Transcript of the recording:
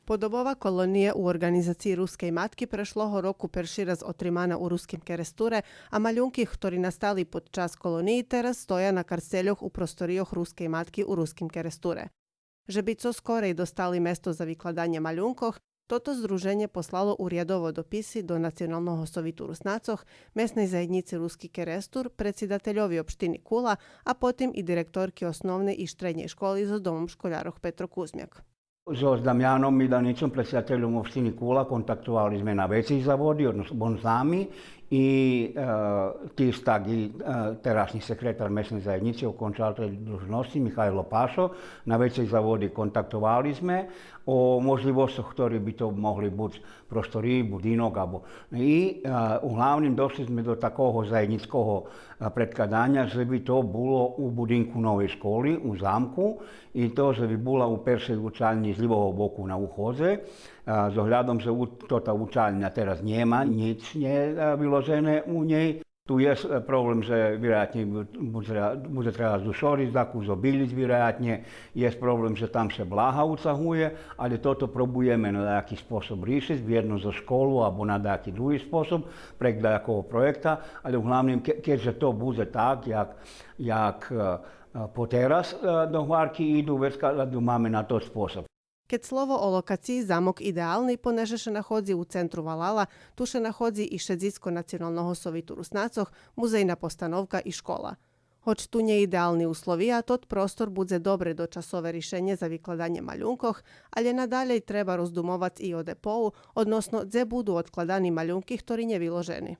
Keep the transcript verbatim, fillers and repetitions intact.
Подобова колония у орґанизациї Рускей матки прешлого року перши раз отримана у Руским Керестуре, а малюнки хтори настали под час колониї тераз стоя на карцельох у просторийох Рускей матки у Руским Керестуре. Же би цо скорей достали место за викладанє малюнкох, тото здруженє послало урядово дописи до Националного совиту Руснацох, Месней заєднїци Руски Керестур, предсидательови општини Кула, а потим и директорки Основней и штреднєй школи зоз домом школярох Петро Кузмяк. Зоз Дамяном Миданїцом, предсидательом општини Кула, контактовали зме на вецей заводи, односно бон з нами, и, е, тиж так и, е, терашнї секретар Месней заєднїци, окончатель длужносци Михайло Пашо, на вецей заводи контактовали зме о можлївосцох хтори би то могли буц просториї, будинок, або, и, е, углавним дошли зме до такого заєднїцкого, е, предкладаня же би то було у будинку новей школи, у замку, и то же би була у першей учальнї з лївого боку на уходзе, е, з оглядом же у, тота учальня тераз нєма, нїч нє, е, виложене у нєй. Ту єст, е, проблем же вироятнє бу-, будзе, будзе треба зушориц, дакус обилїц вироятнє, єст проблем же там ше влага уцагує, але тото пробуєме на даяки способ ришиц, вєдно зоз школу або на даяки други способ, прейґ даякого проєкта, але углавним, ке-, кед же то будзе так, як, як, е, е, потераз, е, догварки иду, вецка маме на тот способ. Кед слово о локациї, замок идеални, понеже ше находзи у центру валала, ту ше находзи и шедзиско Националного совиту Руснацох, музейна постановка и школа. Гоч ту нє идеални условия, тот простор будзе добре дочасове ришенє за викладанє малюнкох, але надалєй треба роздумовац и о депоу, односно дзе буду одкладани малюнки хтори нє виложени.